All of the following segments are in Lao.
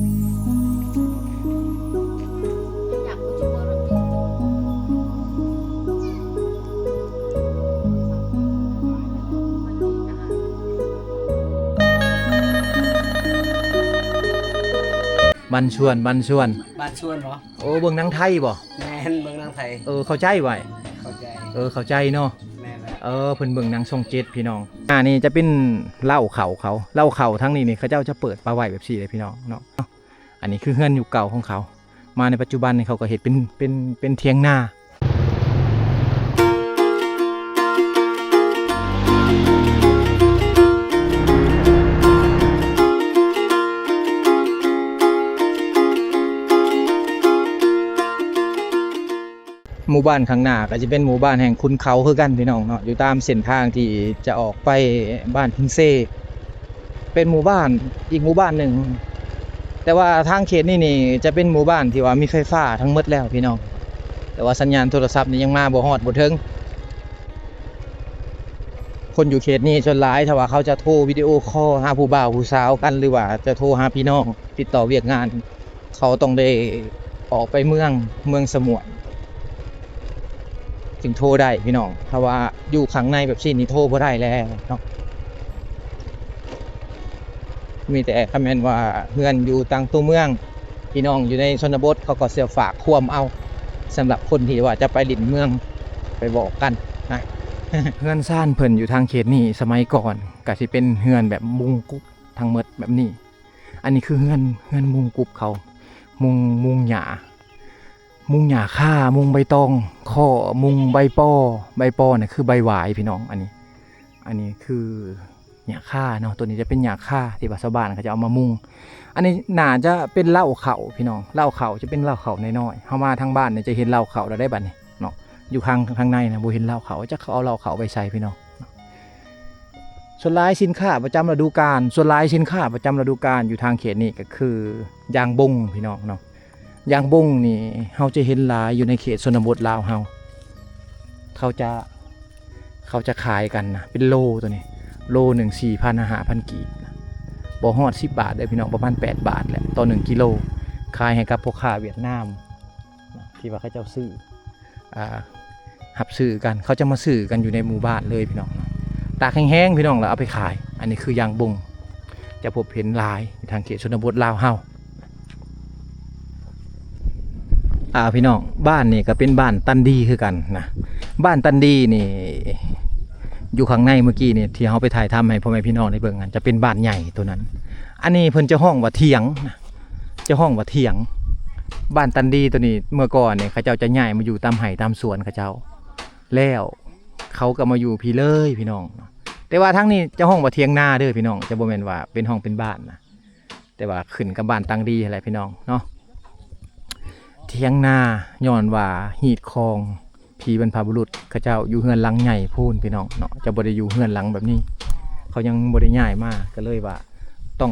ບ້ານຊວນ ບ້ານຊວນ ບ້ານຊວນເບາະ? ໂອ້ ເບິ່ງໜັງໄທເບາະ? ແມ່ນ ເບິ່ງໜັງໄທ. ເອີ ເຂົ້າໃຈໄວ? ເຂົ້າໃຈ. ເອີ ເຂົ້າໃຈເນາະ. ແມ່ນແລ້ວ. ເອີ ເພິ່ນເບິ່ງໜັງຊ່ອງເຈັດ ພີ່ນ້ອງ. ອ່າ ນີ້ຈະເປັນເລົ້າເຂົ້າເຂົາ ເລົ້າເຂົ້າທາງນີ້ນີ້ ເຂົາເຈົ້າຈະເປີດປະໄວ້ແບບຊີ້ເດ້ ພີ່ນ້ອງເນາະ. ອັນນີ້ຄືເຮືອນຢູ່ເກົ່າຂອງເຂົາ. ມາໃນປັດຈຸບັນນີ້ເຂົາກໍເຮັດເປັນ ເປັນ ເປັນຖຽງນາ. ໝູ່ບ້ານຂ້າງໜ້າກໍຈະເປັນໝູ່ບ້ານແຫ່ງຂຸນເຂົາຄືກັນ ພີ່ນ້ອງເນາະ, ຢູ່ຕາມເສັ້ນທາງທີ່ຈະອອກໄປບ້ານພິນເຊ. ເປັນໝູ່ບ້ານອີກໝູ່ບ້ານໜຶ່ງ, ແຕ່ວ່າທາງເຂດນີ້ນີ້ຈະເປັນໝູ່ບ້ານທີ່ວ່າມີໄຟຟ້າທັງໝົດແລ້ວ ພີ່ນ້ອງ, ແຕ່ວ່າສັນຍານໂທລະສັບນີ້ຍັງມາບໍ່ຮອດບໍ່ເຖິງ. ຄົນຢູ່ເຂດນີ້ສ່ວນຫຼາຍ ຖ້າວ່າເຂົາຈະໂທວິດີໂອຄໍຫາຜູ້ບ່າວຜູ້ສາວກັນ ຫຼືວ່າຈະໂທຫາພີ່ນ້ອງ ຕິດຕໍ່ວຽກງານ ເຂົາຕ້ອງໄດ້ອອກໄປເມືອງ ເມືອງສະໝວນ ຈຶ່ງໂທໄດ້ພີ່ນ້ອງ. ຖ້າວ່າຢູ່ຂ້າງໃນແບບຊີ້ນີ້ໂທບໍ່ໄດ້ແລ້ວເນາະ. ມີແຕ່ຄັນແມ່ນວ່າເຮືອນຢູ່ຕ່າງຕົວເມືອງ ພີ່ນ້ອງຢູ່ໃນຊົນນະບົດ ເຂົາກໍຊິຝາກຄວາມເອົາ ສຳລັບຄົນທີ່ວ່າຈະໄປຫຼິ້ນເມືອງ ໄປບອກກັນນະ. ເຮືອນຊານເພິ່ນຢູ່ທາງເຂດນີ້ສະໄໝກ່ອນ ກະຊິເປັນເຮືອນແບບມຸງກຸບທັງໝົດແບບນີ້. ອັນນີ້ຄືເຮືອນ ເຮືອນມຸງກຸບເຂົາ ມຸງ ມຸງຫຍ້າ ມຸງຫຍ້າຄ່າ ມຸງໃບຕອງ ຄໍ່ ມຸງໃບປໍ ໃບປໍນີ້ຄືໃບຫວາຍພີ່ນ້ອງ. ອັນນີ້ ອັນນີ້ຄືຫຍ້າຄ່າເນາະ, ໂຕນີ້ຈະເປັນຫຍ້າຄ່າທີ່ວ່າຊາວບ້ານເຂົາຈະເອົາມາມຸງ. ອັນນີ້ໜ້າຈະເປັນເລົ້າເຂົ້າພີ່ນ້ອງ, ເລົ້າເຂົ້າຈະເປັນເລົ້າເຂົ້ານ້ອຍໆ. ເຮົາມາທາງບ້ານນີ້ຈະເຫັນເລົ້າເຂົ້າແລ້ວໄດ໋ບັດນີ້ເນາະ, ຢູ່ຂ້າງ ທາງໃນນະບໍ່ເຫັນເລົ້າເຂົ້າ, ຈັກເຂົາເອົາເລົ້າເຂົ້າໄປໃສພີ່ນ້ອງ. ສ່ວນຫຼາຍສິນຄ້າປະຈຳລະດູການ ສ່ວນຫຼາຍສິນຄ້າປະຈຳລະດູການຢູ່ທາງເຂດນີ້ກໍຄືຢາງບົງພີ່ນ້ອງເນາະ. ຢາງບົງນີ້ເຮົາຈະເຫັນຫຼາຍຢູ່ໃນເຂດຊົນນະບົດລາວເຮົາ, ເຂົາຈະ ເຂົາຈະຂາຍກັນນະ ເປັນໂລໂຕນີ້ ໂລໜຶ່ງສີ່ພັນຫາຫ້າພັນກີບນະ, ບໍ່ຮອດສິບບາດເດີ້ພີ່ນ້ອງ, ປະມານແປດບາດແຫຼະ ຕໍ່ໜຶ່ງກິໂລ, ຂາຍໃຫ້ກັບພໍ່ຄ້າຫວຽດນາມນະ ທີ່ວ່າເຂົາເຈົ້າຊື້ ອ່າ ຮັບຊື້ກັນ, ເຂົາຈະມາຊື້ກັນຢູ່ໃນໝູ່ບ້ານເລີຍພີ່ນ້ອງ. ຕາກແຫ້ງໆ ພີ່ນ້ອງ ແລ້ວເອົາໄປຂາຍ. ອັນນີ້ຄືຢາງບົງ ຈະພົບເຫັນຫຼາຍຢູ່ທາງເຂດຊົນນະບົດລາວເຮົາ. ອ່າ ພີ່ນ້ອງ, ບ້ານນີ້ກໍເປັນບ້ານຕັນດີຄືກັນນະ. ບ້ານຕັນດີນີ້ ຢູ່ຂ້າງໃນເມື່ອກີ້ນີ້ ທີ່ເຮົາໄປຖ່າຍທຳໃຫ້ພໍ່ແມ່ພີ່ນ້ອງໄດ້ເບິ່ງນັ້ນ ຈະເປັນບ້ານໃຫຍ່ໂຕນັ້ນ. ອັນນີ້ເພິ່ນຈະຮ້ອງວ່າຖຽງນະ, ຈະຮ້ອງວ່າຖຽງ. ບ້ານຕັນດີໂຕນີ້ ເມື່ອກ່ອນນີ້ ເຂົາເຈົ້າຈະຍ້າຍມາຢູ່ຕາມໄຮ່ຕາມສວນເຂົາເຈົ້າ ແລ້ວເຂົາກໍມາຢູ່ພີ້ເລີຍພີ່ນ້ອງ. ແຕ່ວ່າທາງນີ້ຈະຮ້ອງວ່າຖຽງນາເດີ້ພີ່ນ້ອງ, ຈະບໍ່ແມ່ນວ່າເປັນຫ້ອງເປັນບ້ານນະ, ແຕ່ວ່າຂຶ້ນກັບບ້ານຕັນດີຫັ້ນແຫຼະພີ່ນ້ອງເນາະ. ຖຽງນາ ຍ້ອນວ່າຮີດຄອງ ຜີບັນພະບຸລຸດເຂົາເຈົ້າຢູ່ເຮືອນຫຼັງໃຫຍ່ພຸ້ນພີ່ນ້ອງເນາະ, ຈະບໍ່ໄດ້ຢູ່ເຮືອນຫຼັງແບບນີ້, ເຂົາຍັງບໍ່ໄດ້ຍ້າຍມາ ກໍເລີຍວ່າ ຕ້ອງ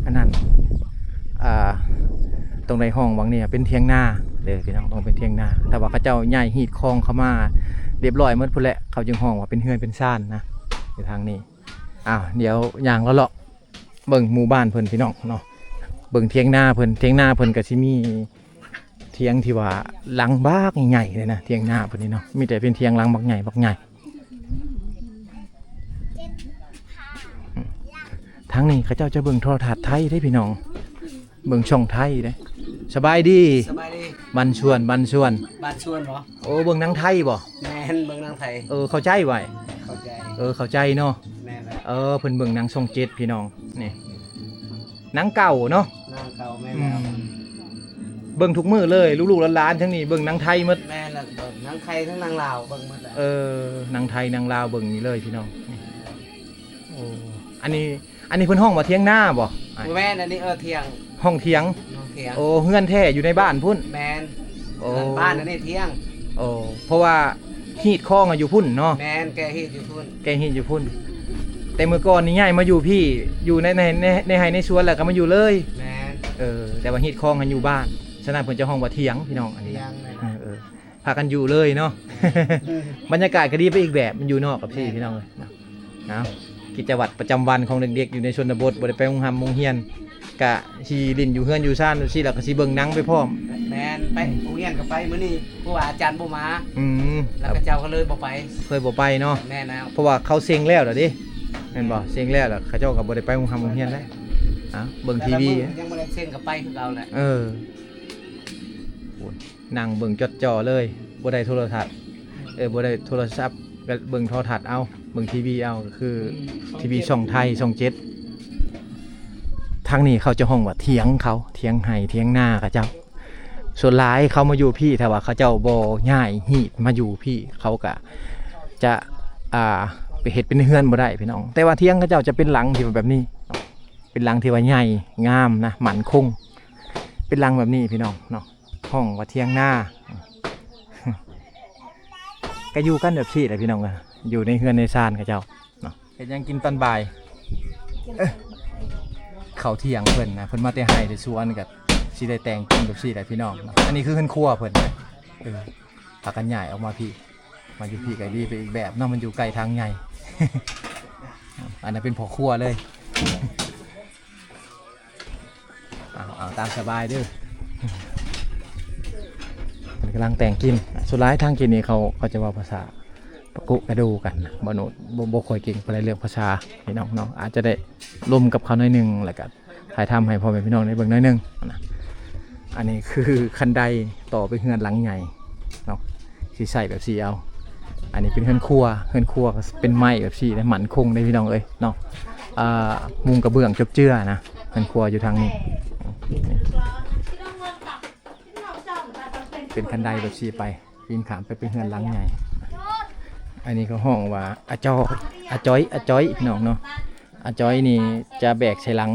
ອັນນັ້ນ ອ່າ ຕ້ອງໄດ້ຮ້ອງວ່ານີ້ເປັນຖຽງນາເດີ້ພີ່ນ້ອງ, ຕ້ອງເປັນຖຽງນາ. ຖ້າວ່າເຂົາເຈົ້າຍ້າຍຮີດຄອງເຂົ້າມາຮຽບຮ້ອຍໝົດພຸ້ນແຫຼະ ເຂົາຈຶ່ງຮ້ອງວ່າເປັນເຮືອນເປັນຊານນະ ຢູ່ທາງນີ້. ອ້າວ ດຽວຍ່າງເລາະໆເບິ່ງໝູ່ບ້ານເພິ່ນພີ່ນ້ອງເນາະ, ເບິ່ງຖຽງນາເພິ່ນ. ຖຽງນາເພິ່ນກໍຊິມີ ຖຽງທີ່ວ່າຫຼັງບັກໃຫຍ່ເລີຍນະ, ຖຽງນາເພິ່ນນີ້ເນາະ ມີແຕ່ເປັນຖຽງຫຼັງບັກໃຫຍ່ ບັກໃຫຍ່. ທາງນີ້ເຂົາເຈົ້າຈະເບິ່ງໂທລະທັດໄທເດ້ພີ່ນ້ອງ, ເບິ່ງຊ່ອງໄທເດ້. ສະບາຍດີ. ສະບາຍດີ. ບ້ານຊວນ ບ້ານຊວນ. ບ້ານຊວນເບາະ? ໂອ້ ເບິ່ງໜັງໄທເບາະ? ແມ່ນ ເບິ່ງໜັງໄທ. ເອີ ເຂົ້າໃຈໄວ? ເຂົ້າໃຈ. ເອີ ເຂົ້າໃຈເນາະ. ແມ່ນແລ້ວ. ເອີ ເພິ່ນເບິ່ງໜັງຊ່ອງເຈັດພີ່ນ້ອງ. ນີ້ໜັງເກົ່າເນາະ. ໜັງເກົ່າ ແມ່ນແລ້ວ. ອືມ ເບິ່ງທຸກມື້ເລີຍ ລູກໆຫຼານໆທັງນີ້ເບິ່ງໜັງໄທໝົດ. ແມ່ນແລ້ວ ເບິ່ງໜັງໄທທັງໜັງລາວເບິ່ງໝົດແລ້ວ. ເອີ ໜັງໄທໜັງລາວເບິ່ງນີ້ເລີຍພີ່ນ້ອງ. ນີ້ ໂອ້ ອັນນີ້ ອັນນີ້ເພິ່ນຮ້ອງວ່າຖຽງນາບໍ່? ບໍ່ແມ່ນ ອັນນີ້ ເອີ ຖຽງ. ຫ້ອງຖຽງ. ຫ້ອງຖຽງ. ໂອ້ ເຮືອນແທ້ຢູ່ໃນບ້ານພຸ້ນ. ແມ່ນ. ໂອ້ ເຮືອນບ້ານ ອັນນີ້ຖຽງ. ໂອ້ ເພາະວ່າຮີດຄອງຢູ່ພຸ້ນເນາະ. ແມ່ນ ແກະຮີດຢູ່ພຸ້ນ. ແກະຮີດຢູ່ພຸ້ນ. ແຕ່ເມື່ອກ່ອນນີ້ຍ້າຍມາຢູ່ພີ້ ຢູ່ໃນ ໃນ ໃນ ໃນໄຮ່ໃນສວນ ແລ້ວກໍມາຢູ່ເລີຍ. ແມ່ນ. ເອີ ແຕ່ວ່າຮີດຄອງຫັ້ນຢູ່ບ້ານ, ສະນັ້ນເພິ່ນຈະຮ້ອງວ່າຖຽງ ພີ່ນ້ອງ. ອັນນີ້ ຖຽງ ເອີ ເອີ ພາກັນຢູ່ເລີຍເນາະ. ບັນຍາກາດກໍດີໄປອີກແບບ, ມັນຢູ່ນອກກັບທີ່ ແມ່ນ ພີ່ນ້ອງເອີຍ. ເອົາ ກິດຈະວັດປະຈຳວັນຂອງເດັກໆຢູ່ໃນຊົນນະບົດ ບໍ່ໄດ້ໄປໂຮງຮ່ຳໂຮງຮຽນ ກະຊິຫຼິ້ນຢູ່ເຮືອນຢູ່ຊານຈັ່ງຊີ້ ແລ້ວກະຊິເບິ່ງໜັງໄປພ້ອມ. ແມ່ນ ໄປໂຮງຮຽນກໍໄປມື້ນີ້ ເພາະວ່າອາຈານບໍ່ມາ. ອືມ ແລ້ວເຂົາເຈົ້າກໍເລີຍບໍ່ໄປ. ເລີຍບໍ່ໄປເນາະ. ແມ່ນແລ້ວ ເພາະວ່າເຂົາເສັງແລ້ວລະເດ້ ແມ່ນບໍ່? ເສັງແລ້ວລະ ເຂົາເຈົ້າກໍບໍ່ໄດ້ໄປໂຮງຮຽນແລ້ວ. ອ່າ ເບິ່ງທີວີ ຍັງບໍ່ໄດ້ເສັງກໍໄປຄືເກົ່າແຫຼະ. ເອີ ໂອ້ຍ ນັ່ງເບິ່ງຈົດຈໍ່ເລີຍ ບໍ່ໄດ້ໂທລະທັດ ເອີ ບໍ່ໄດ້ໂທລະສັບ ກໍເບິ່ງໂທລະທັດເອົາ ເບິ່ງທີວີເອົາ ກໍຄືທີວີຊ່ອງໄທ ຊ່ອງເຈັດ. ທາງນີ້ເຂົາຈະຮ້ອງວ່າຖຽງເຂົາ ຖຽງໄຮ່ຖຽງນາເຂົາເຈົ້າ. ສ່ວນຫຼາຍເຂົາມາຢູ່ພີ້ ຖ້າວ່າເຂົາເຈົ້າບໍ່ຍ້າຍຮີດມາຢູ່ພີ້ ເຂົາກະຈະ ອ່າ ໄປເຮັດເປັນເຮືອນບໍ່ໄດ້ພີ່ນ້ອງ. ແຕ່ວ່າຖຽງເຂົາເຈົ້າຈະເປັນຫຼັງທີ່ວ່າແບບນີ້ ເປັນຫຼັງທີ່ວ່າໃຫຍ່ງາມນະ ໝັ້ນຄົງ ເປັນຫຼັງແບບນີ້ພີ່ນ້ອງເນາະ. ຫ້ອງວ່າຖຽງນາ ກໍຢູ່ກັນແບບຊີ້ແຫຼະພີ່ນ້ອງເອີຍ ຢູ່ໃນເຮືອນໃນຊານເຂົາເຈົ້າເນາະ. ເຮັດຫຍັງກິນຕອນບ່າຍ? ເອີ ເຂົ້າຖຽງເພິ່ນນະ ເພິ່ນມາແຕ່ໄຮ່ແຕ່ສວນ ກໍຊິໄດ້ແຕ່ງກິນແບບຊີ້ແຫຼະພີ່ນ້ອງເນາະ. ອັນນີ້ຄືເຮືອນຄົວເພິ່ນນະ ເອີ ພາກັນຍ້າຍອອກມາພີ້ ມາຢູ່ພີ້ກໍດີໄປອີກແບບເນາະ ມັນຢູ່ໃກ້ທາງໃຫຍ່. ອັນນັ້ນເປັນພໍ່ຄົວເລີຍ. ເອົາ ເອົາຕາມສະບາຍເດີ ເພິ່ນກຳລັງແຕ່ງກິນ. ສ່ວນຫຼາຍທາງກິນນີ້ເຂົາ ເຂົາຈະເວົ້າພາສາປະໂກະກະໂດກັນ ບໍ່ໂນດ ບໍ່ ບໍ່ຄ່ອຍເກັ່ງປານໃດເລື່ອງພາສາພີ່ນ້ອງເນາະ. ອາດຈະໄດ້ລົມກັບເຂົາໜ້ອຍໜຶ່ງ ແລ້ວກະຖ່າຍທຳໃຫ້ພໍ່ແມ່ພີ່ນ້ອງໄດ້ເບິ່ງໜ້ອຍໜຶ່ງນະ. ອັນນີ້ຄືຄັນໄດຕໍ່ໄປເຮືອນຫຼັງໃຫຍ່ເນາະ ຊິໃຊ້ແບບຊີ້ເອົາ. ອັນນີ້ເປັນເຮືອນຄົວ ເຮືອນຄົວກໍເປັນໄມ້ແບບຊີ້ໄດ໋ ໝັ້ນຄົງເດ້ພີ່ນ້ອງເອີຍເນາະ. ອ່າ ມຸງກະເບື້ອງຈົບເຈື່ອນະ ເຮືອນຄົວຢູ່ທາງນີ້ ເປັນຄັນໄດແບບຊີ້ໄປ ປີນຂ້າມໄປເປັນເຮືອນຫຼັງໃຫຍ່. ອັນນີ້ເຂົາຮ້ອງວ່າອາຈອຍ ອາຈອຍ ອາຈອຍ ພີ່ນ້ອງເນາະ. ອາຈອຍນີ້ຈະແບກໃສ່ຫຼັງ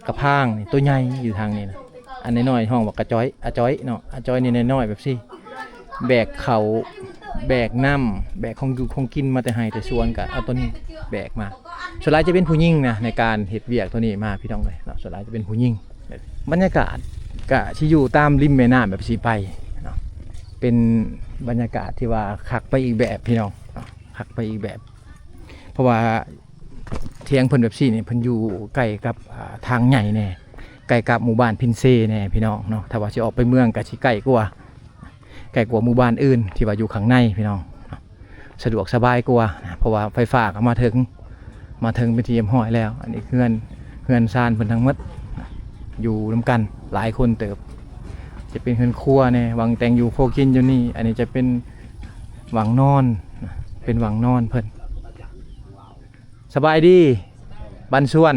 ກະພາງນີ້ໂຕໃຫຍ່ຢູ່ທາງນີ້ນະ. ອັນນ້ອຍໆຮ້ອງວ່າກະຈອຍ ອາຈອຍເນາະ. ອາຈອຍນີ້ນ້ອຍໆແບບຊີ້ ແບກເຂົ້າ ແບກນ້ຳ ແບກຂອງຢູ່ຂອງກິນມາແຕ່ໄຮ່ແຕ່ສວນ ກະເອົາໂຕນີ້ແບກມາ. ສ່ວນຫຼາຍຈະເປັນຜູ້ຍິງນະ ໃນການເຮັດວຽກໂຕນີ້ມາ ພີ່ນ້ອງເອີຍເນາະ. ສ່ວນຫຼາຍຈະເປັນຜູ້ຍິງ. ບັນຍາກາດກະຊິຢູ່ຕາມລິມແມ່ນ້ຳແບບຊີ້ໄປເນາະ. ເປັນບັນຍາກາດທີ່ວ່າຄັກໄປອີກແບບ ພີ່ນ້ອງເນາະ ຄັກໄປອີກແບບ. ເພາະວ່າຖຽງເພິ່ນແບບຊີ້ນີ້ ເພິ່ນຢູ່ໃກ້ກັບ ອ່າ ທາງໃຫຍ່ແດ່ ໃກ້ກັບໝູ່ບ້ານພິນເຊແດ່ ພີ່ນ້ອງເນາະ. ຖ້າວ່າຊິອອກໄປເມືອງກໍຊິໃກ້ກວ່າ ໃກ້ກວ່າໝູ່ບ້ານອື່ນທີ່ວ່າຢູ່ຂ້າງໃນ ພີ່ນ້ອງເນາະ. ສະດວກສະບາຍກວ່ານະ ເພາະວ່າໄຟຟ້າກໍມາເຖິງ ມາເຖິງເປັນທີ່ຮຽບຮ້ອຍແລ້ວ. ອັນນີ້ເຮືອນ ເຮືອນຊານເພິ່ນທັງໝົດ ຢູ່ນຳກັນຫຼາຍຄົນເຕີບ ຈະເປັນເຮືອນຄົວແດ່ ວັງແຕ່ງຢູ່ຄົວກິນຢູ່ນີ້. ອັນນີ້ຈະເປັນວັງນອນນະ ເປັນວັງນອນເພິ່ນ. ສະບາຍດີ ບ້ານສວນ.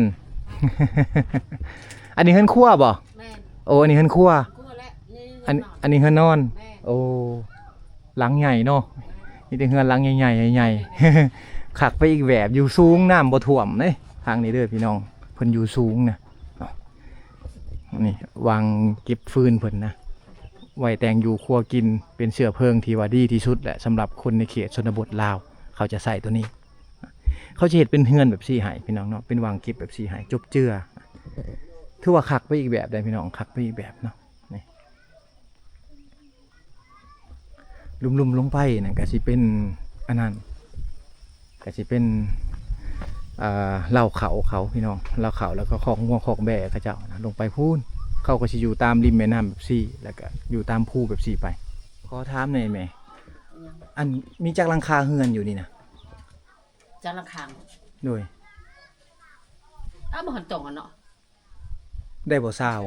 ອັນນີ້ເຮືອນຄົວບໍ່? ແມ່ນ. ໂອ້ ອັນນີ້ເຮືອນຄົວ. ອັນ ອັນນີ້ເຮືອນນອນ. ແມ່ນ. ໂອ້ ຫຼັງໃຫຍ່ເນາະ. ມີແຕ່ເຮືອນຫຼັງໃຫຍ່ໆ ໃຫຍ່ໆ ຄັກໄປອີກແບບ. ຢູ່ສູງ ນ້ຳບໍ່ຖ້ວມເດ້ ທາງນີ້ເດີພີ່ນ້ອງ. ເພິ່ນຢູ່ສູງນະເນາະ. ນີ້ວາງເກັບຟືນເພິ່ນນະ ໄວ້ແຕ່ງຢູ່ຄົວກິນ ເປັນເຊື້ອເພີງທີ່ວ່າດີທີ່ສຸດແຫຼະ ສຳລັບຄົນໃນເຂດຊົນນະບົດລາວ ເຂົາຈະໃຊ້ໂຕນີ້. ເຂົາຈະເຮັດເປັນເຮືອນແບບຊີ້ໃຫ້ ພີ່ນ້ອງເນາະ ເປັນວາງເກັບແບບຊີ້ໃຫ້ ຈົບເຈື່ອ. ຖືວ່າຄັກໄປອີກແບບໄດ໋ ພີ່ນ້ອງ ຄັກໄປອີກແບບເນາະ. ນີ້ ລຸ່ມໆລົງໄປນັ້ນກະຊິເປັນອັນນັ້ນ ກະຊິເປັນ ເອີ ເລົ້າເຂົ້າເຂົາ ພີ່ນ້ອງ ເລົ້າເຂົ້າ ແລ້ວກໍຄອກງົວຄອກແບ້ເຂົາເຈົ້ານະ. ລົງໄປພຸ້ນ ເຂົາກໍຊິຢູ່ຕາມລິມແມ່ນ້ຳແບບຊີ້ ແລ້ວກໍຢູ່ຕາມພູແບບຊີ້ໄປ. ຂໍຖາມແດ່ແມ່ ອັນ ມີຈັກຫຼັງຄາເຮືອນຢູ່ນີ້ນະ? ຈັກຫຼັງຄາ? ໂດຍ ອ້າວ ບໍ່ທັນຕ້ອງຫັ້ນເນາະ. ໄດ້ບໍ່ຊາວ?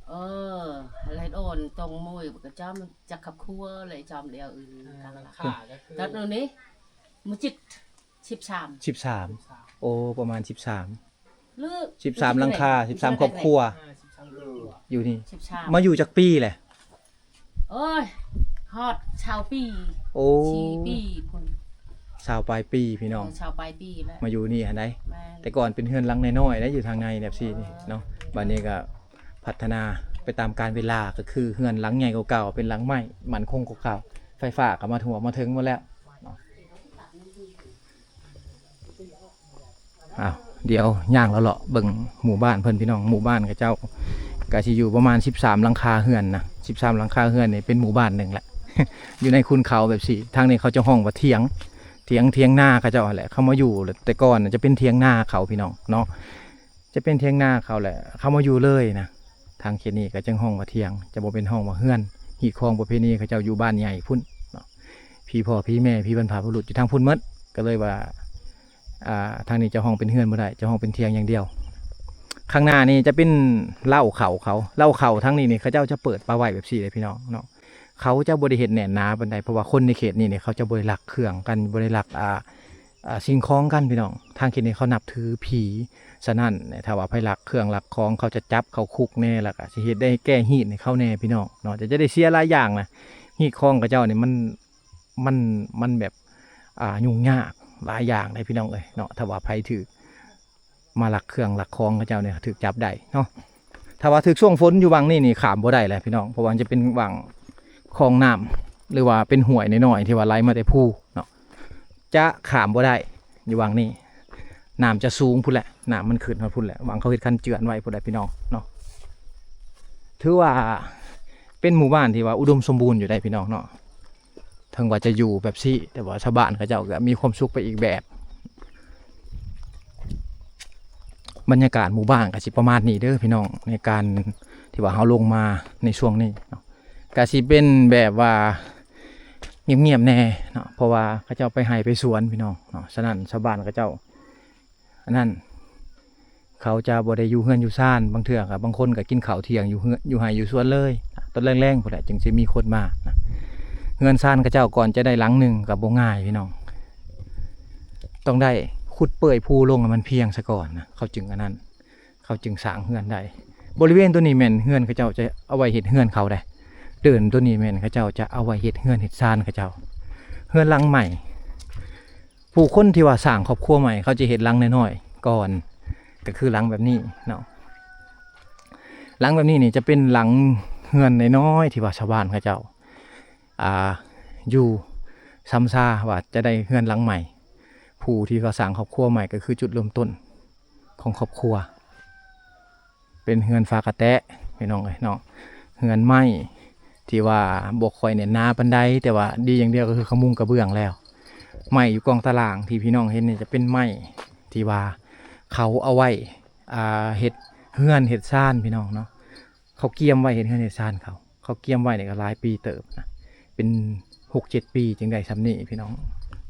ເອີ ແລ້ວໂອນຕ້ອງໂມຍກະຈອມຈັກຄັບຄົວ ແລ້ວຈອມດຽວອື່ນ ອ່າ ກັນລະ ຫຼັງຄາກໍຄື ຕັດໂນນນີ້ ມື້ຈິດ ສິບສາມ ສິບສາມ. ໂອ້ ປະມານສິບສາມ ຫຼື ສິບສາມຫຼັງຄາ ສິບສາມຄອບຄົວ ອ່າ ສິບສາມຄອບຄົວ ຢູ່ນີ້ ສິບສາມ ມາຢູ່ຈັກປີແຫຼະ? ໂອ້ຍ ຮອດຊາວປີ. ໂອ້ ສີ່ປີພຸ້ນ ຊາວປາຍປີ ພີ່ນ້ອງ ເອີ ຊາວປາຍປີແລ້ວ ມາຢູ່ນີ້ຫັ້ນໃດ໋. ແມ່ນ. ແຕ່ກ່ອນເປັນເຮືອນຫຼັງນ້ອຍໆໄດ໋ ຢູ່ທາງໃນແບບຊີ້ນີ້ເນາະ. ບັດນີ້ກໍພັດທະນາໄປຕາມການເວລາ ກໍຄືເຮືອນຫຼັງໃຫຍ່ກວ່າເກົ່າ ເປັນຫຼັງໄມ້ ໝັ້ນຄົງກວ່າເກົ່າ. ໄຟຟ້າກໍມາຖ້ວມມາເຖິງໝົດແລ້ວເນາະ. ອ້າວ ດຽວຍ່າງເລາະໆເບິ່ງໝູ່ບ້ານເພິ່ນ ພີ່ນ້ອງ. ໝູ່ບ້ານເຂົາເຈົ້າກະຊິຢູ່ປະມານສິບສາມຫຼັງຄາເຮືອນນະ ສິບສາມຫຼັງຄາເຮືອນນີ້ເປັນໝູ່ບ້ານໜຶ່ງແຫຼະ ຢູ່ໃນຂຸນເຂົາແບບຊີ້. ທາງນີ້ເຂົາຈະຮ້ອງວ່າຖຽງ ຖຽງ ຖຽງນາເຂົາເຈົ້າຫັ້ນແຫຼະ. ເຂົາມາຢູ່ແຕ່ກ່ອນນະ ຈະເປັນຖຽງນາເຂົາ ພີ່ນ້ອງເນາະ. ຈະເປັນຖຽງນາເຂົາແຫຼະ ເຂົາມາຢູ່ເລີຍນະ. ທາງເຂດນີ້ກໍຈຶ່ງຮ້ອງວ່າຖຽງ ຈະບໍ່ເປັນຮ້ອງວ່າເຮືອນ. ຮີດຄອງປະເພນີເຂົາເຈົ້າຢູ່ບ້ານໃຫຍ່ພຸ້ນເນາະ ຜີພໍ່ຜີແມ່ ຜີບັນພະບຸລຸດຢູ່ທາງພຸ້ນໝົດ ກໍເລີຍວ່າ ອ່າ ທາງນີ້ຈະຮ້ອງເປັນເຮືອນບໍ່ໄດ້ ຈະຮ້ອງເປັນຖຽງຢ່າງດຽວ. ຂ້າງໜ້ານີ້ຈະເປັນເລົ້າເຂົ້າເຂົາ ເລົ້າເຂົ້າທາງນີ້ນີ້ ເຂົາເຈົ້າຈະເປີດປະໄວ້ແບບຊີ້ເດ້ພີ່ນ້ອງເນາະ. ເຂົາຈະບໍ່ໄດ້ເຮັດແໜ້ນໜາປານໃດ ເພາະວ່າຄົນໃນເຂດນີ້ນີ້ ເຂົາຈະບໍ່ໄດ້ລັກເຄື່ອງກັນ ບໍ່ໄດ້ລັກ ອ່າ ອ່າ ສິ່ງຂອງກັນພີ່ນ້ອງ. ທາງເຂດນີ້ເຂົານັບຖືຜີ ສະນັ້ນ ຖ້າວ່າໃຜລັກເຄື່ອງລັກຂອງ ເຂົາຈະຈັບເຂົ້າຄຸກແດ່ ແລ້ວກໍຊິເຮັດໄດ້ແກ້ຮີດໃຫ້ເຂົາແດ່ພີ່ນ້ອງເນາະ. ຈະ ຈະໄດ້ເສຍຫຼາຍຢ່າງນະ ຮີດຄອງເຂົາເຈົ້ານີ້ມັນ ມັນ ມັນແບບ ອ່າ ຫຍຸ້ງຍາກຫຼາຍຢ່າງເດ້ພີ່ນ້ອງເອີຍເນາະ. ຖ້າວ່າໃຜຖືກມາລັກເຄື່ອງລັກຂອງເຂົາເຈົ້ານີ້ ຖືກຈັບໄດ້ເນາະ. ຖ້າວ່າຖືກຊ່ວງຝົນຢູ່ຫວ່າງນີ້ນີ້ ຂ້າມບໍ່ໄດ້ແຫຼະພີ່ນ້ອງ ເພາະວ່າມັນຈະເປັນຫວ່າງຄອງນ້ຳ ຫຼືວ່າເປັນຫ້ວຍນ້ອຍໆ ທີ່ວ່າໄຫຼມາແຕ່ພູເນາະ ຈະຂ້າມບໍ່ໄດ້ຢູ່ຫວ່າງນີ້. ນ້ຳຈະສູງພຸ້ນແຫຼະ ນ້ຳມັນຂຶ້ນຮອດພຸ້ນແຫຼະ ຫວ່າງເຂົາເຮັດຄັນເຈື່ອນໄວ້ພຸ້ນແຫຼະພີ່ນ້ອງເນາະ. ຖືວ່າເປັນໝູ່ບ້ານທີ່ວ່າອຸດົມສົມບູນຢູ່ໄດ໋ພີ່ນ້ອງເນາະ. ເຖິງວ່າຈະຢູ່ແບບຊີ້ ແຕ່ວ່າຊາວບ້ານເຂົາເຈົ້າກໍມີຄວາມສຸກໄປອີກແບບ. ບັນຍາກາດໝູ່ບ້ານກໍຊິປະມານນີ້ເດີພີ່ນ້ອງ ໃນການທີ່ວ່າເຮົາລົງມາໃນຊ່ວງນີ້ເນາະ ກໍຊິເປັນແບບວ່າງຽບໆແດ່ເນາະ ເພາະວ່າເຂົາເຈົ້າໄປໄຮ່ໄປສວນພີ່ນ້ອງເນາະ. ສະນັ້ນຊາວບ້ານເຂົາເຈົ້າ ອັນນັ້ນ ເຂົາຈະບໍ່ໄດ້ຢູ່ເຮືອນຢູ່ຊານ ບາງເທື່ອກໍບາງຄົນກໍກິນເຂົ້າທ່ຽງຢູ່ເຮືອນ ຢູ່ໄຮ່ຢູ່ສວນເລີຍ ຕອນແລງໆພຸ້ນແຫຼະຈຶ່ງຊິມີຄົນມານະ. ເຮືອນຊານເຂົາເຈົ້າກ່ອນຈະໄດ້ຫຼັງໜຶ່ງກໍບໍ່ງ່າຍພີ່ນ້ອງ ຕ້ອງໄດ້ຂຸດເປື່ອຍພູລົງໃຫ້ມັນພຽງຊະກ່ອນນະ ເຂົາຈຶ່ງອັນນັ້ນ ເຂົາຈຶ່ງສ້າງເຮືອນໄດ້. ບໍລິເວນໂຕນີ້ແມ່ນເຮືອນເຂົາເຈົ້າຈະເອົາໄວ້ເຮັດເຮືອນເຂົາໄດ໋ ເດີ່ນໂຕນີ້ແມ່ນເຂົາເຈົ້າຈະເອົາໄວ້ເຮັດເຮືອນເຮັດຊານເຂົາເຈົ້າ ເຮືອນຫຼັງໃໝ່. ຜູ້ຄົນທີ່ວ່າສ້າງຄອບຄົວໃໝ່ ເຂົາຈະເຮັດຫຼັງນ້ອຍໆກ່ອນ ກໍຄືຫຼັງແບບນີ້ເນາະ. ຫຼັງແບບນີ້ນີ້ຈະເປັນຫຼັງເຮືອນນ້ອຍໆ ທີ່ວ່າຊາວບ້ານເຂົາເຈົ້າ ອ່າ ຢູ່ຊຳຊາວ່າຈະໄດ້ເຮືອນຫຼັງໃໝ່. ຜູ້ທີ່ເຂົາສ້າງຄອບຄົວໃໝ່ ກໍຄືຈຸດເລີ່ມຕົ້ນຂອງຄອບຄົວ. ເປັນເຮືອນຝາກະແຕະພີ່ນ້ອງເອີຍເນາະ ເຮືອນໄມ້ທີ່ວ່າບໍ່ຄ່ອຍແໜ້ນໜາປານໃດ ແຕ່ວ່າດີຢ່າງດຽວກໍຄືຂະມຸງກະເບື້ອງແລ້ວ. ໄມ້ຢູ່ກອງຕາລ່າງທີ່ພີ່ນ້ອງເຫັນນີ້ຈະເປັນໄມ້ທີ່ວ່າເຂົາເອົາໄວ້ ອ່າ ເຮັດເຮືອນເຮັດຊານພີ່ນ້ອງເນາະ ເຂົາກຽມໄວ້ເຮັດເຮືອນເຮັດຊານເຂົາ. ເຂົາກຽມໄວ້ນີ້ກໍຫຼາຍປີເຕີບນະ ເປັນຫົກເຈັດປີຈຶ່ງໄດ້ຊ່ຳນີ້ພີ່ນ້ອງ.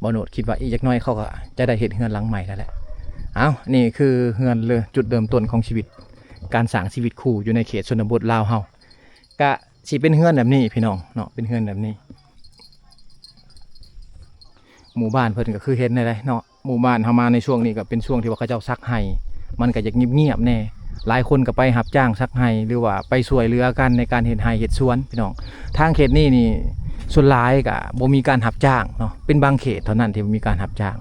ບໍ່ໂນດຄິດວ່າອີກຈັກໜ້ອຍເຂົາກໍຈະໄດ້ເຮັດເຮືອນຫຼັງໃໝ່ແລ້ວແຫຼະ. ເອົ້າ ນີ້ຄືເຮືອນເລີ ຈຸດເລີ່ມຕົ້ນຂອງຊີວິດ ການສ້າງຊີວິດຄູ່ຢູ່ໃນເຂດຊົນນະບົດລາວເຮົາ ກະຊິເປັນເຮືອນແບບນີ້ພີ່ນ້ອງເນາະ ເປັນເຮືອນແບບນີ້. ໝູ່ບ້ານເພິ່ນກໍຄືເຫັນນັ້ນແຫຼະເນາະ ໝູ່ບ້ານເຮົາມາໃນຊ່ວງນີ້ກໍເປັນຊ່ວງທີ່ວ່າເຂົາເຈົ້າສັກໄຮ່ ມັນກໍຢາກງຽບໆແດ່. ຫຼາຍຄົນກໍໄປຮັບຈ້າງສັກໄຮ່ ຫຼືວ່າໄປຊ່ວຍເຫຼືອກັນໃນການເຮັດໄຮ່ເຮັດສວນພີ່ນ້ອງ. ທາງເຂດນີ້ນີ້ສ່ວນຫຼາຍກໍບໍ່ມີການຮັບຈ້າງເນາະ ເປັນບາງເຂດເທົ່ານັ້ນທີ່ມີການຮັບຈ້າງ.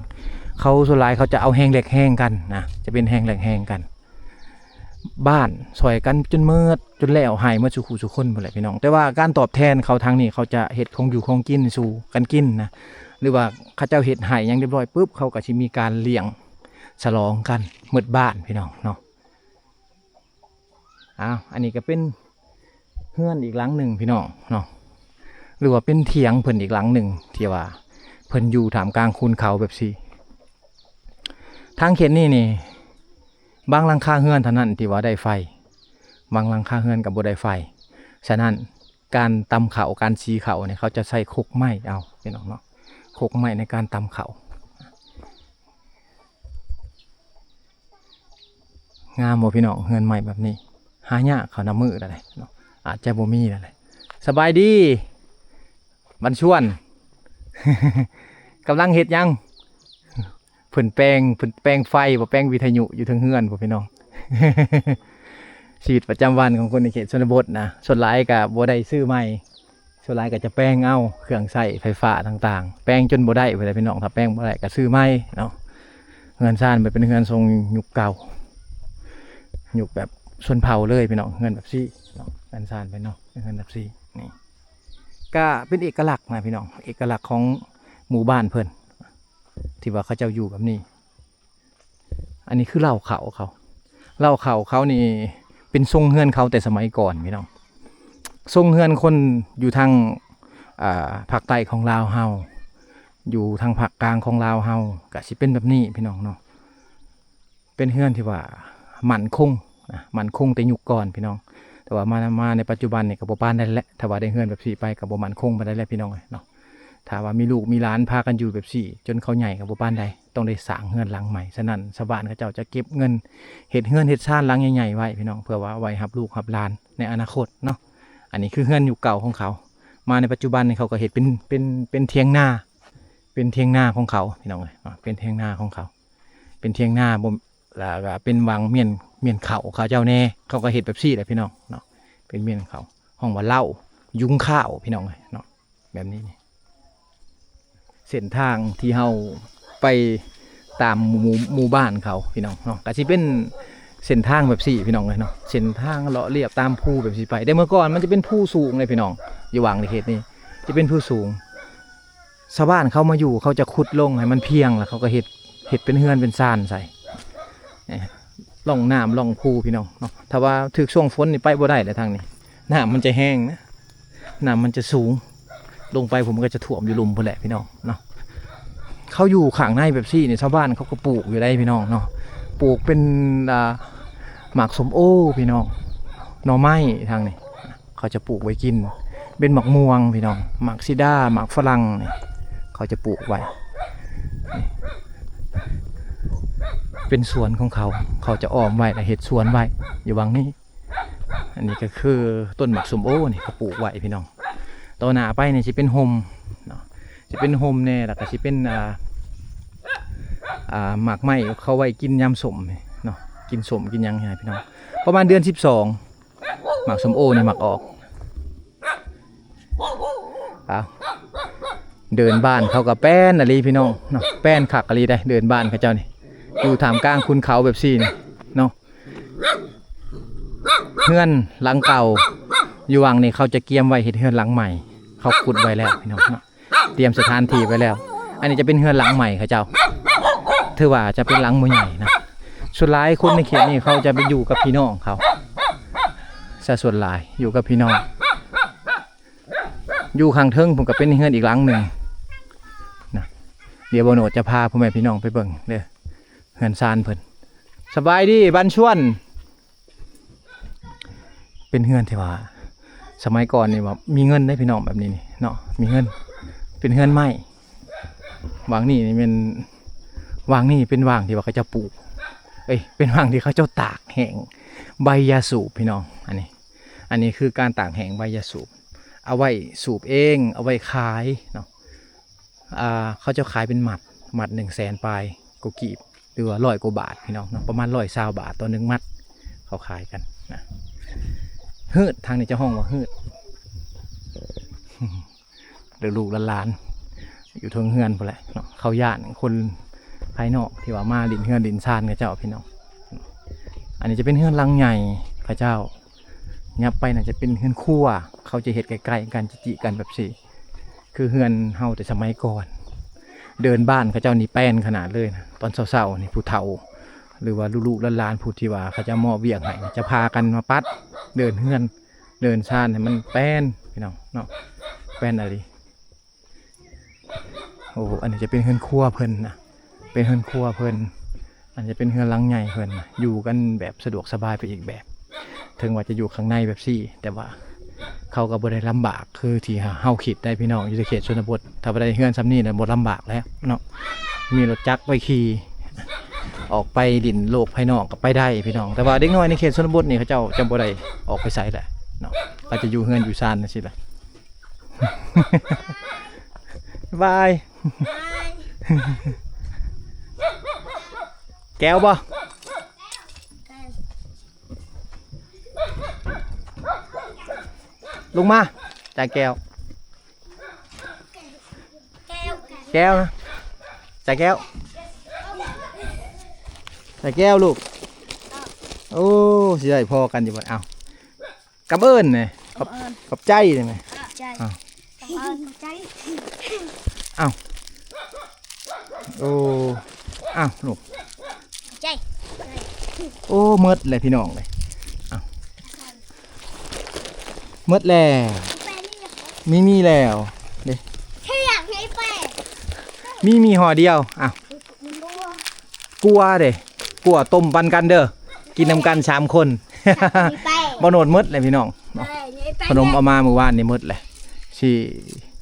ເຂົາສ່ວນຫຼາຍເຂົາຈະເອົາແຮງແລກແຮງກັນນະ ຈະເປັນແຮງແລກແຮງກັນ. ບ້ານຊ່ອຍກັນຈົນໝົດ ຈົນແລ້ວໄຮ່ໝົດສູ່ຄູ່ສູ່ຄົນພຸ້ນແຫຼະພີ່ນ້ອງ. ແຕ່ວ່າການຕອບແທນເຂົາທາງນີ້ ເຂົາຈະເຮັດຂອງຢູ່ຂອງກິນສູ່ກັນກິນນະ ຫຼືວ່າເຂົາເຈົ້າເຮັດໄຮ່ຫຍັງຮຽບຮ້ອຍປຶບ ເຂົາກໍຊິມີການລ້ຽງສະຫຼອງກັນໝົດບ້ານພີ່ນ້ອງເນາະ. ອ້າວ ອັນນີ້ກໍເປັນເຮືອນອີກຫຼັງໜຶ່ງພີ່ນ້ອງເນາະ ຫຼືວ່າເປັນຖຽງເພິ່ນອີກຫຼັງໜຶ່ງ ທີ່ວ່າເພິ່ນຢູ່ທ່າມກາງຄູນເຂົາແບບຊີ້. ທາງເຂດນີ້ນີ້ ບາງຫຼັງຄາເຮືອນເທົ່ານັ້ນທີ່ວ່າໄດ້ໄຟ ບາງຫຼັງຄາເຮືອນກໍບໍ່ໄດ້ໄຟ. ສະນັ້ນ ການຕຳເຂົ້າ ການສີເຂົ້ານີ້ ເຂົາຈະໃຊ້ຄົກໄມ້ເອົາພີ່ນ້ອງເນາະ ຄົກໄມ້ໃນການຕຳເຂົ້າ. ງາມບໍ່ພີ່ນ້ອງ ເຮືອນໄມ້ແບບນີ້ ຫາຍາກເຂົ້ານຳມື້ແລ້ວເນາະ ອາດຈະບໍ່ມີແລ້ວແຫຼະ. ສະບາຍດີ ບັນຊວນ ກຳລັງເຮັດຫຍັງ? ເພິ່ນແປງ ເພິ່ນແປງໄຟບໍ່ ແປງວິທະຍຸຢູ່ເທິງເຮືອນພຸ້ນພີ່ນ້ອງ. ຊີວິດປະຈຳວັນຂອງຄົນໃນເຂດຊົນນະບົດນະ ສ່ວນຫຼາຍກໍບໍ່ໄດ້ຊື້ໃໝ່ ສ່ວນຫຼາຍກໍຈະແປງເອົາເຄື່ອງໃຊ້ໄຟຟ້າຕ່າງໆ ແປງຈົນບໍ່ໄດ້ພຸ້ນແຫຼະພີ່ນ້ອງ. ຖ້າແປງບໍ່ໄດ້ກໍຊື້ໃໝ່ເນາະ. ເຮືອນຊານມັນເປັນເຮືອນຊົງຍຸກເກົ່າ ຍຸກແບບຊົນເຜົ່າເລີຍພີ່ນ້ອງ ເຮືອນແບບຊີ້ເນາະ. ເຮືອນຊານເພິ່ນເນາະ ເປັນເຮືອນແບບຊີ້ນີ້ ກະເປັນເອກະລັກນະພີ່ນ້ອງ ເອກະລັກຂອງໝູ່ບ້ານເພິ່ນ ທີ່ວ່າເຂົາເຈົ້າຢູ່ແບບນີ້. ອັນນີ້ຄືເລົ້າເຂົ້າເຂົາ ເລົ້າເຂົ້າເຂົານີ້ເປັນຊົງເຮືອນເຂົາແຕ່ສະໄໝກ່ອນພີ່ນ້ອງ. ຊົງເຮືອນຄົນຢູ່ທາງ ອ່າ ພາກໃຕ້ຂອງລາວເຮົາ ຢູ່ທາງພາກກາງຂອງລາວເຮົາ ກະຊິເປັນແບບນີ້ພີ່ນ້ອງເນາະ. ເປັນເຮືອນທີ່ວ່າ ໝັ້ນຄົງນະ ໝັ້ນຄົງແຕ່ຍຸກກ່ອນພີ່ນ້ອງ. ແຕ່ວ່າມາ ມາໃນປັດຈຸບັນນີ້ກໍບໍ່ປານໃດແຫຼະ ຖ້າວ່າໄດ້ເຮືອນແບບນີ້ໄປກໍບໍ່ໝັ້ນຄົງປານໃດແຫຼະພີ່ນ້ອງເອີຍເນາະ. ຖ້າວ່າມີລູກມີຫຼານພາກັນຢູ່ແບບນີ້ ຈົນເຂົາໃຫຍ່ກໍບໍ່ປານໃດ ຕ້ອງໄດ້ສ້າງເຮືອນຫຼັງໃໝ່. ສະນັ້ນຊາວບ້ານເຂົາເຈົ້າຈະເກັບເງິນເຮັດເຮືອນເຮັດຊານຫຼັງໃຫຍ່ໆໄວ້ພີ່ນ້ອງ ເພື່ອວ່າໄວ້ຮັບລູກຮັບຫຼານໃນອະນາຄົດເນາະ. ອັນນີ້ຄືເຮືອນຢູ່ເກົ່າຂອງເຂົາ. ມາໃນປັດຈຸບັນນີ້ເຂົາກໍເຮັດເປັນ ເປັນ ເປັນຖຽງນາ ເປັນຖຽງນາຂອງເຂົາພີ່ນ້ອງເອີຍເນາະ ເປັນຖຽງນາຂອງເຂົາ ເປັນຖຽງນາບໍ່ ແລ້ວກໍເປັນຫວ່າງມ້ຽນ ມ້ຽນເຂົ້າເຂົາເຈົ້າແດ່. ເຂົາກໍເຮັດແບບນີ້ແຫຼະພີ່ນ້ອງເນາະ ເປັນມ້ຽນເຂົ້າ ຮ້ອງວ່າເລົ້າ ຍຸງຂ້າວພີ່ນ້ອງເອີຍເນາະ ແບບນີ້ນີ້. ເສັ້ນທາງທີ່ເຮົາໄປຕາມໝູ່ ໝູ່ບ້ານເຂົາພີ່ນ້ອງເນາະ ກໍຊິເປັນເສັ້ນທາງແບບນີ້ພີ່ນ້ອງເອີຍເນາະ ເສັ້ນທາງເລາະລຽບຕາມພູແບບນີ້ໄປ. ແຕ່ເມື່ອກ່ອນມັນຈະເປັນພູສູງເລີຍພີ່ນ້ອງ ຢູ່ຫວ່າງໃນເຂດນີ້ຈະເປັນພູສູງ. ຊາວບ້ານເຂົາມາຢູ່ ເຂົາຈະຂຸດລົງໃຫ້ມັນພຽງ ແລ້ວເຂົາກໍເຮັດ ເຮັດເປັນເຮືອນເປັນຊານໃສ່ ລ່ອງນ້ຳລ່ອງພູພີ່ນ້ອງເນາະ. ຖ້າວ່າຖືກຊ່ວງຝົນນີ້ໄປບໍ່ໄດ້ແຫຼະທາງນີ້ ນ້ຳມັນຈະແຮງນະ ນ້ຳມັນຈະສູງ ລົງໄປພຸ້ນມັນກໍຈະຖ້ວມຢູ່ລຸ່ມພຸ້ນແຫຼະພີ່ນ້ອງເນາະ. ເຂົາຢູ່ຂ້າງໃນແບບນີ້ນີ້ ຊາວບ້ານເຂົາກໍປູກຢູ່ໄດ໋ພີ່ນ້ອງເນາະ ປູກເປັນ ອ່າ ໝາກສົ້ມໂອພີ່ນ້ອງ ໜໍ່ໄມ້ທາງນີ້ ເຂົາຈະປູກໄວ້ກິນ ເປັນໝາກມ່ວງພີ່ນ້ອງ ໝາກສີດາ ໝາກຝຣັ່ງນີ້ ເຂົາຈະປູກໄວ້ ເປັນສວນຂອງເຂົາ ເຂົາຈະອ້ອມໄວ້ ແລະ ເຮັດສວນໄວ້ຢູ່ຫວ່າງນີ້. ອັນນີ້ກໍຄືຕົ້ນໝາກສົ້ມໂອນີ້ ເຂົາປູກໄວ້ພີ່ນ້ອງ. ຕໍ່ໜ້າໄປນີ້ຊິເປັນຮົ່ມເນາະ ຊິເປັນຮົ່ມແດ່ ແລ້ວກໍຊິເປັນ ອ່າ ອ່າ ໝາກໄມ້ເຂົາໄວ້ກິນຍາມສົ້ມນີ້ເນາະ ກິນສົ້ມກິນຫຍັງນີ້ນະພີ່ນ້ອງ. ປະມານເດືອນສິບສອງ ໝາກສົ້ມໂອນີ້ມັກອອກ. ອ້າວ ເດີ່ນບ້ານເຂົາກໍແປ້ນອີ່ຫຼີພີ່ນ້ອງເນາະ ແປ້ນຄັກອີ່ຫຼີເດ້ ເດີ່ນບ້ານເຂົາເຈົ້ານີ້ ຢູ່ທ່າມກາງຂຸນເຂົາແບບຊີ້ນີ້ເນາະ. ເຮືອນຫຼັງເກົ່າຢູ່ຫວ່າງນີ້ ເຂົາຈະກຽມໄວ້ເຮັດເຮືອນຫຼັງໃໝ່ ເຂົາຂຸດໄວ້ແລ້ວພີ່ນ້ອງເນາະ ຕຽມສະຖານທີ່ໄວ້ແລ້ວ. ອັນນີ້ຈະເປັນເຮືອນຫຼັງໃໝ່ເຂົາເຈົ້າ ຖືວ່າຈະເປັນຫຼັງບໍ່ໃຫຍ່ນະ. ສ່ວນຫຼາຍຄົນໃນເຂດນີ້ເຂົາຈະໄປຢູ່ກັບພີ່ນ້ອງເຂົາ ຊະສ່ວນຫຼາຍຢູ່ກັບພີ່ນ້ອງ. ຢູ່ຂ້າງເທິງພຸ້ນກໍເປັນເຮືອນອີກຫຼັງໜຶ່ງນະ. ດຽວບ່າວໂນດຈະພາພໍ່ແມ່ພີ່ນ້ອງໄປເບິ່ງເດີ ເຮືອນຊານເພິ່ນ. ສະບາຍດີບ້ານຊວນ. ເປັນເຮືອນທີ່ວ່າສະໄໝກ່ອນນີ້ວ່າມີເງິນເດ້ພີ່ນ້ອງ ແບບນີ້ນີ້ເນາະ ມີເງິນ ເປັນເຮືອນໄມ້. ຫວ່າງນີ້ນີ້ແມ່ນ ຫວ່າງນີ້ເປັນຫວ່າງທີ່ວ່າເຂົາເຈົ້າປູກ ເອີຍ ເປັນຫວ່າງທີ່ເຂົາເຈົ້າຕາກແຫ້ງໃບຢາສູບພີ່ນ້ອງ. ອັນນີ້ ອັນນີ້ຄືການຕາກແຫ້ງໃບຢາສູບ ເອົາໄວ້ສູບເອງ ເອົາໄວ້ຂາຍເນາະ. ອ່າ ເຂົາເຈົ້າຂາຍເປັນມັດ ມັດໜຶ່ງແສນປາຍກວ່າກີບ ຫຼືວ່າຮ້ອຍກວ່າບາດພີ່ນ້ອງເນາະ ປະມານຮ້ອຍຊາວບາດຕໍ່ໜຶ່ງມັດ ເຂົາຂາຍກັນນະ. ຮືດ ທາງນີ້ເຈົ້າຮ້ອງວ່າຮືດ ແລ້ວລູກໆຫຼານໆຢູ່ເທິງເຮືອນພຸ້ນແຫຼະເນາະ ເຂົາຢ້ານຄົນພາຍນອກທີ່ວ່າມາຫຼິ້ນເຮືອນຫຼິ້ນຊານເຂົາເຈົ້າພີ່ນ້ອງ. ອັນນີ້ຈະເປັນເຮືອນຫຼັງໃຫຍ່ເຂົາເຈົ້າ ຫຍັບໄປນັ້ນຈະເປັນເຮືອນຄົວ ເຂົາຈະເຮັດໃກ້ໆກັນ ຈະຈີ້ກັນແບບຊີ້ ຄືເຮືອນເຮົາແຕ່ສະໄໝກ່ອນ. ເດີ່ນບ້ານເຂົາເຈົ້ານີ້ແປ້ນຂະໜາດເລີຍນະ ຕອນເຊົ້າໆນີ້ ຜູ້ເຖົ້າ ຫຼືວ່າລູກໆຫຼານໆ ຜູ້ທີ່ວ່າເຂົາເຈົ້າມອບວຽກໃຫ້ ຈະພາກັນມາປັດເດີ່ນເຮືອນເດີ່ນຊານໃຫ້ມັນແປ້ນພີ່ນ້ອງເນາະ ແປ້ນອີ່ຫຼີ. ໂອ້ ອັນນີ້ຈະເປັນເຮືອນຄົວເພິ່ນນະ ເປັນເຮືອນຄົວເພິ່ນ ອັນຈະເປັນເຮືອນຫຼັງໃຫຍ່ເພິ່ນນະ ຢູ່ກັນແບບສະດວກສະບາຍໄປອີກແບບ. ເຖິງວ່າຈະຢູ່ຂ້າງໃນແບບຊີ້ ແຕ່ວ່າເຂົາກໍບໍ່ໄດ້ລຳບາກຄືທີ່ເຮົາຄິດໄດ໋ພີ່ນ້ອງ. ຢູ່ໃນເຂດຊົນນະບົດ ຖ້າວ່າໄດ້ເຮືອນສ່ຳນີ້ນະ ບໍ່ລຳບາກແລ້ວເນາະ ມີລົດຈັກໄວ້ຂີ່ ອອກໄປຫຼິ້ນໂລກພາຍນອກກໍໄປໄດ້ພີ່ນ້ອງ. ແຕ່ວ່າເດັກນ້ອຍໃນເຂດຊົນນະບົດນີ້ ເຂົາເຈົ້າຈະບໍ່ໄດ້ອອກໄປໃສແຫຼະເນາະ ເຂົາຈະຢູ່ເຮືອນຢູ່ຊານຈັ່ງຊີ້ແຫຼະ. ບາຍ. ແກ້ວບໍ່? ລົງມາ ຈາຍແກ້ວ. ແກ້ວນະ ຈາຍແກ້ວ ຈາຍແກ້ວລູກ. ໂອ້ ຊິໄດ້ພໍ້ກັນຢູ່ບໍ່? ເອົ້າ ກັບເອີ້ນແໝ່ ຂອບ ຂອບໃຈໄດ້ໄໝ? ຂອບໃຈ ອ້າວ ຂອບໃຈ ອ້າວ ໂອ້ ອ້າວ ລູກ ຂອບໃຈ ໂອ້ ໝົດແລ້ວພີ່ນ້ອງເອີຍ ອ້າວ ໝົດແລ້ວ ມີມີແລ້ວເດ້ ມີມີຫໍ່ດຽວ ອ້າວ ກົວເດ້ ກົວຕົ້ມປັນກັນເດີ. ກິນນຳກັນສາມຄົນ. ບໍ່ໂນດໝົດແຫຼະພີ່ນ້ອງເນາະ. ຂະໜົມເອົາມາມື້ວານນີ້ໝົດແຫຼະ. ຊິ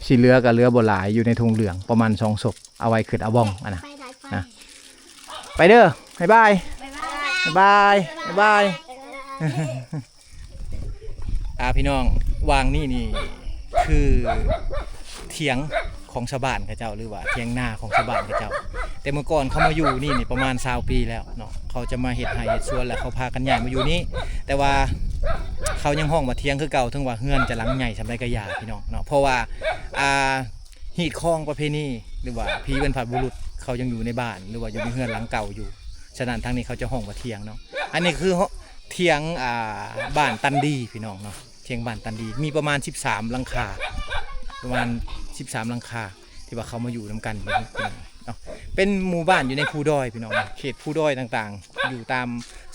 ຊິເຫຼືອກໍເຫຼືອບໍ່ຫຼາຍ ຢູ່ໃນຖົງເຫຼືອງປະມານສອງສົບ ເອົາໄວ້ຂຶ້ນເອົາບ່ອງ. ອັນນະ ໄປເດີ ບາຍບາຍ ບາຍບາຍ ບາຍບາຍ. ອ່າ ພີ່ນ້ອງ ວ່າງນີ້ນີ້ຄືຖຽງຂອງຊາວບ້ານເຂົາເຈົ້າ ຫຼືວ່າຖຽງນາຂອງຊາວບ້ານເຂົາເຈົ້າ. ແຕ່ເມື່ອກ່ອນເຂົາມາຢູ່ນີ້ນີ້ປະມານຊາວປີແລ້ວເນາະ. ເຂົາຈະມາເຮັດໄຮ່ເຮັດສວນ ແລ້ວເຂົາພາກັນຍ້າຍມາຢູ່ນີ້. ແຕ່ວ່າເຂົາຍັງຮ້ອງວ່າຖຽງຄືເກົ່າ ເຖິງວ່າເຮືອນຈະຫຼັງໃຫຍ່ສ່ຳໃດກໍຢ່າ ພີ່ນ້ອງເນາະ. ເພາະວ່າ ອ່າ ຮີດຄອງປະເພນີ ຫຼືວ່າຜີບັນພະບຸລຸດ ເຂົາຍັງຢູ່ໃນບ້ານ ຫຼືວ່າຢູ່ໃນເຮືອນຫຼັງເກົ່າຢູ່. ສະນັ້ນທາງນີ້ເຂົາຈະຮ້ອງວ່າຖຽງເນາະ. ອັນນີ້ຄືຖຽງ ອ່າ ບ້ານຕັນດີ ພີ່ນ້ອງເນາະ. ຖຽງບ້ານຕັນດີ ມີປະມານສິບສາມຫຼັງຄາ ປະມານສິບສາມຫຼັງຄາ ທີ່ວ່າເຂົາມາຢູ່ນຳກັນເນາະ. ເປັນໝູ່ບ້ານຢູ່ໃນພູດອຍ ພີ່ນ້ອງເນາະ. ເຂດພູດອຍຕ່າງໆ ຢູ່ຕາມ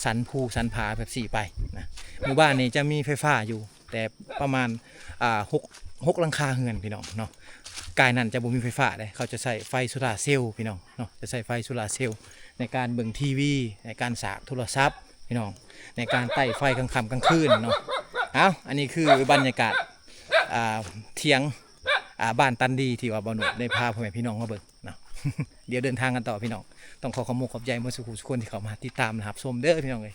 ສັນພູສັນຜາແບບຊີ້ໄປນະ. ໝູ່ບ້ານນີ້ຈະມີໄຟຟ້າຢູ່ ແຕ່ປະມານ ອ່າ ຫົກ ຫົກຫຼັງຄາເຮືອນ ພີ່ນ້ອງເນາະ. ກາຍນັ້ນຈະບໍ່ມີໄຟຟ້າເດ້ ເຂົາຈະໃຊ້ໄຟໂຊລາເຊວ ພີ່ນ້ອງເນາະ. ຈະໃຊ້ໄຟໂຊລາເຊວໃນການເບິ່ງທີວີ ໃນການສາກໂທລະສັບ ພີ່ນ້ອງ ໃນການໄຕ້ໄຟກາງຄ່ຳກາງຄືນເນາະ. ເອົ້າ ອັນນີ້ຄືບັນຍາກາດ ອ່າ ຖຽງ ອ່າ ບ້ານຕັນດີ ທີ່ວ່າບ່າວໂນດໄດ້ພາພໍ່ແມ່ພີ່ນ້ອງມາເບິ່ງເນາະ. ດຽວເດີນທາງກັນຕໍ່ ພີ່ນ້ອງ. ຕ້ອງຂໍຂອບມຸກຂອບໃຈໝົດສູ່ຜູ້ສູ່ຄົນທີ່ເຂົ້າມາຕິດຕາມ ແລະ ຮັບຊົມເດີ ພີ່ນ້ອງເອີຍ.